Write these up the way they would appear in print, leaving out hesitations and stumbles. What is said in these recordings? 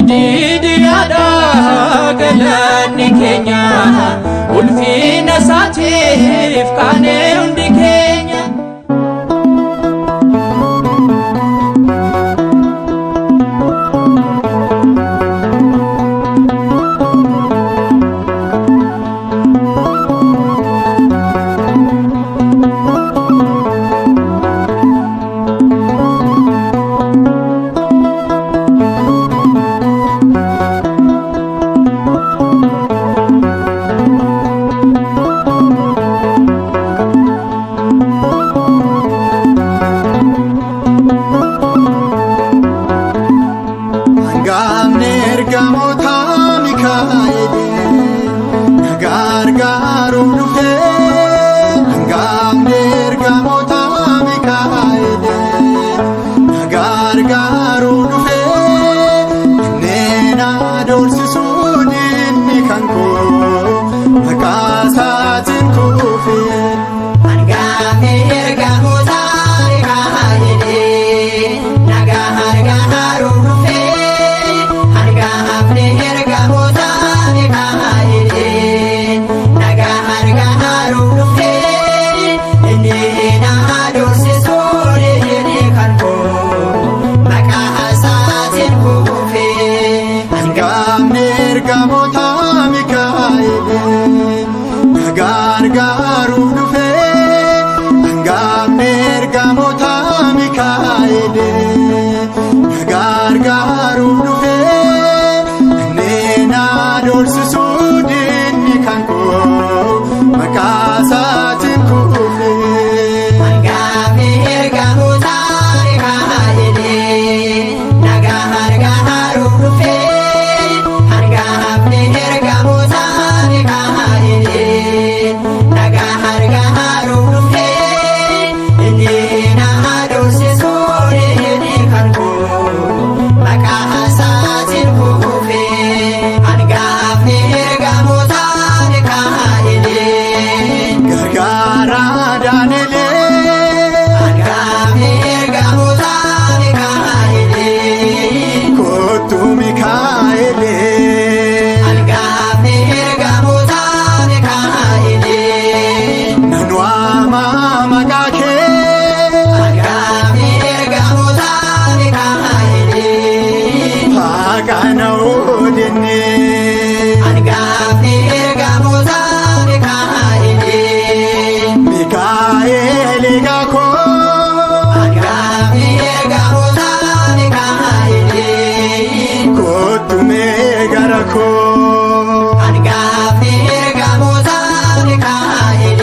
Ididiyaadha galanni keenya, ulfina isaatiif kaanee hundi keenya. Hangafni ergamoota Mikaa'el na gargaaruuf dhufe. Hangafni ergamoota Mikaa'el na gargaaruuf dhufe. Inni na doorsisuun inni kan koo maqaa isaatiin kufe. Hangafni ergamoota Mikaa'el na gargaaruuf dhufe. Hangafni ergamoota Mikaa'el na gargaaruuf dhufe. Inni na doorsisuun inni kan koo maqaa isaatiin kufe. Hangafni ergamoota Mikaa'el na gargaaruuf dhufe. Hangafni ergamoota Mikaa'el na gargaaruuf dhufe. Inni na doorsisuun inni kan koo maqaa isaatiin kufe. Hangafni ergamoota Mikaa'el na gargaaruuf dhufe. Hangafni ergamoota Mikaa'el na gargaaruuf dhufe. Inni na doorsisuun inni kan koo maqaa isaatiin kufe. Hangafni ergamoota Mikaa'el. Gargaara Daani'elee. Hangafni ergamoota Mikaa'el. Kottu Mikaa'elee. Hangafni ergamoota Mikaa'el. Nan waama maqaa kee. Hangafni ergamoota Mikaa'el. Haqa na oodinne. Hangafni ergamoota Mikaa'el. Mikaa'el egaa koo. Hangafni ergamoota Mikaa'el. Kottu mee gara koo. Hangafni ergamoota Mikaa'el.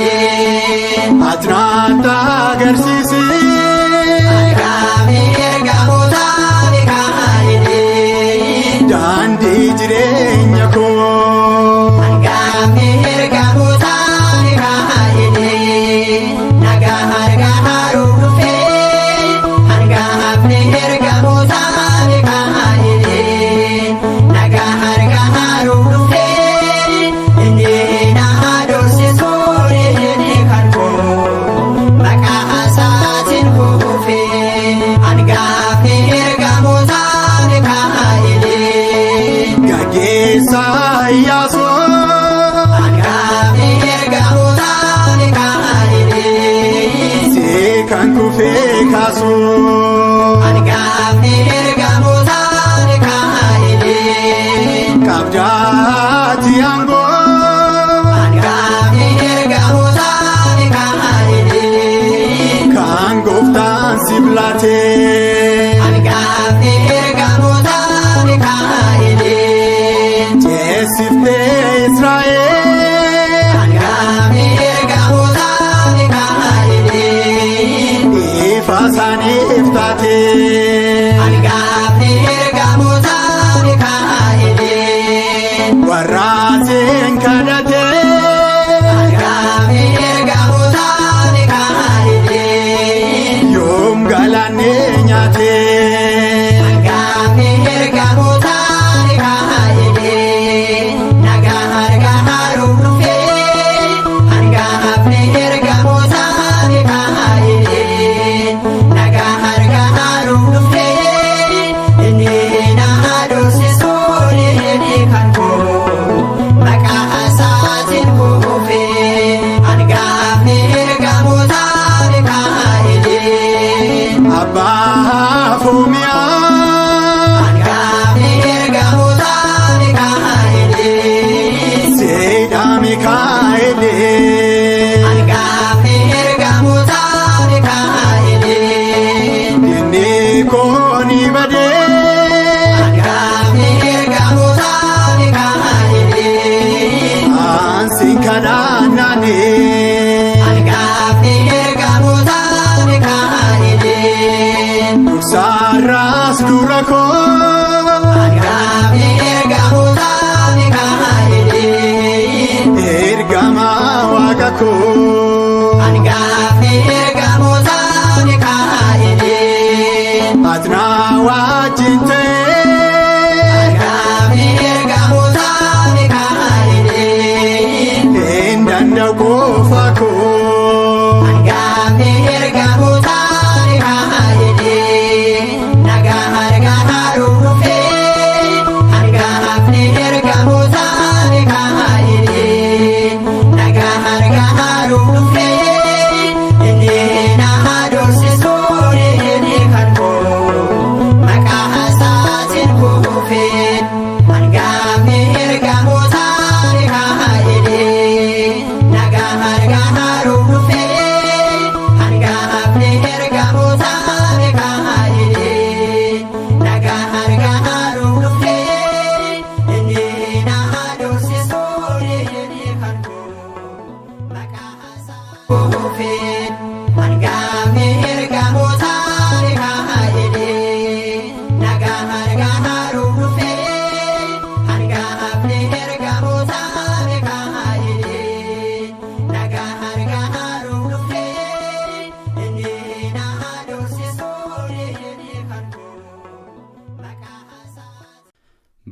Ati agarsiisi. Hangafni ergamoota Mikaa'el. Daandii jireenya koo. Hangafni ergamoota Mikaa'el. Na gargaaruuf dhufe. Hangafni ergamoota Mikaa'el. Na gargaaruuf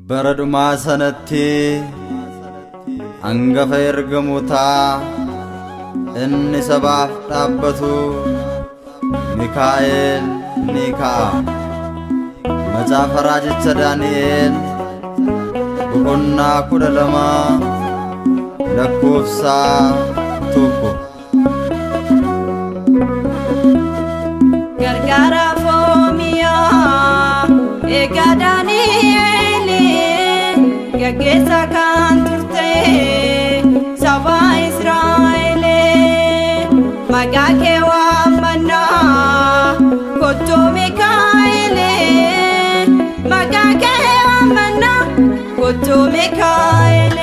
Bara dhumaa sanatti hangafa ergamootaa inni sabaaf dhaabbatu Mikaa'el ni ka'a. Macaafa Raajicha Daani'el boqonnaa 12 lakkoofsa 1. Gargaara foomiyaa eegaa Daani'eel gaggeessa kan turte saba Israa'el maqaa kee waammannaa kottu Mikaa'el maqaa kee waammannaa kottu Mikaa'el.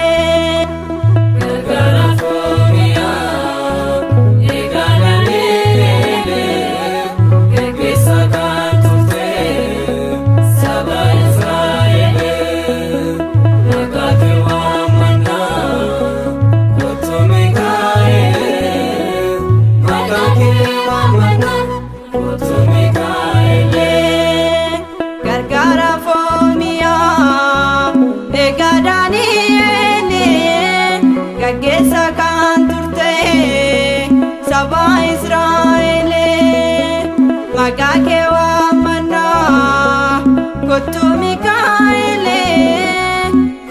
Gargaara foomiyaa eegaa Daani'el gaggeessa kan turte saba Israa'el maqaa kee waammannaa kottu Mikaa'el maqaa kee waammannaa kottu Mikaa'el. Gargaara foomiyaa eegaa Daani'el gaggeessa kan turte saba Israa'el maqaa kee waammannaa kottu Mikaa'el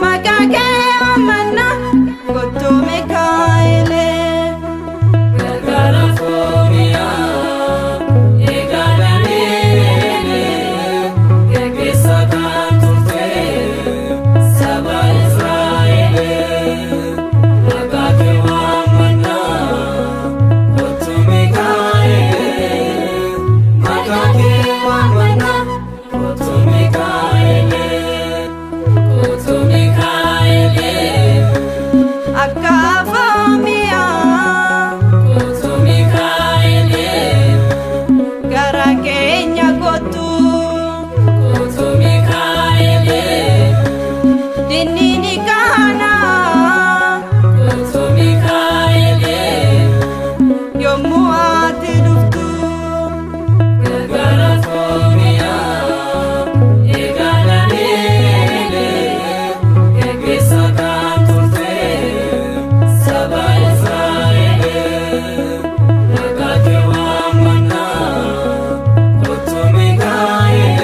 maqaa kee waammannaa kottu Mikaa'el. Gargaara foomiyaa eegaa Daani'el gaggeessa kan turte saba Israa'el maqaa kee waammannaa kottu Mikaa'el maqaa kee waammannaa kottu Mikaa'el kottu Mikaa'el. Akka foomiyaa Kottu Mikaa'el. Gara keenya kottu. Kottu Mikaa'el. Dinni ni kaana. Kottu Mikaa'el. Yommuu ati dhuftu. Gargaara foomiyaa eegaa Daani'el gaggeessa kan turte saba Israa'el maqaa kee waammannaa kottu Mikaa'el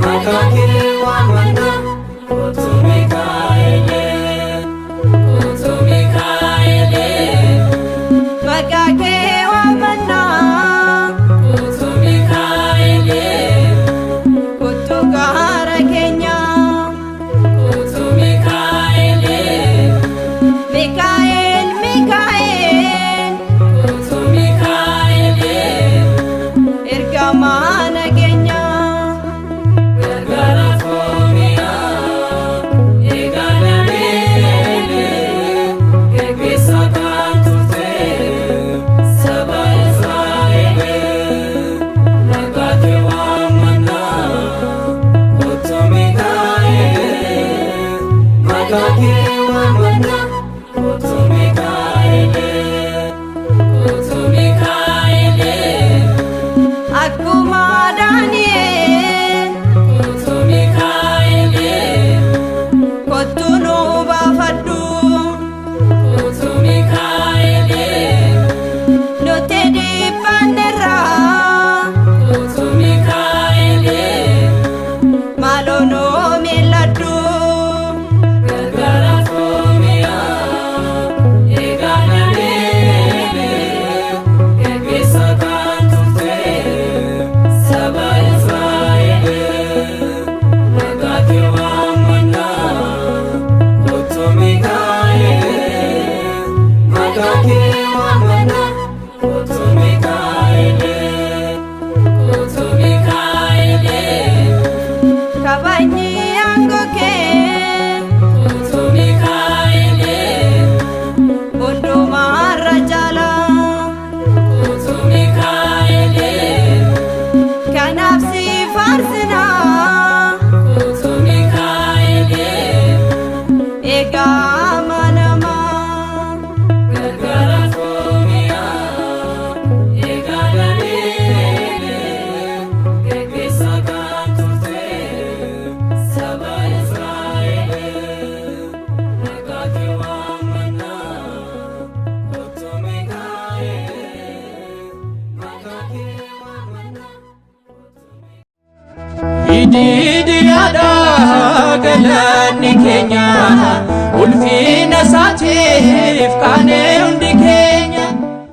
maqaa kee waammannaa kottu Mikaa'el kottu Mikaa'el. Maqaa kee waamannaa. Kottu Mikaa'el. Kottu gara keenya. Kottu Mikaa'el. Mikaa'el, Mikaa'el. Kottu Mikaa'el. Ergamaa nageenya. Gargaara foomiyaa eegaa Daani'el gaggeessa kan turte saba Israa'el maqaa kee waammannaa kottu Mikaa'el maqaa kee waammannaa kottu Mikaa'el kottu Mikaa'el. Akkuma Daani'el. Kottu Mikaa'el. Kottu nu baafadhu. Kottu Mikaa'el. Nuti dhiphanneerra. Kottu Mikaa'el. Maaloo nu mil'adhu. Gargaara. Ididiyaadha galanni keenya ulfina isaatiif qaanee.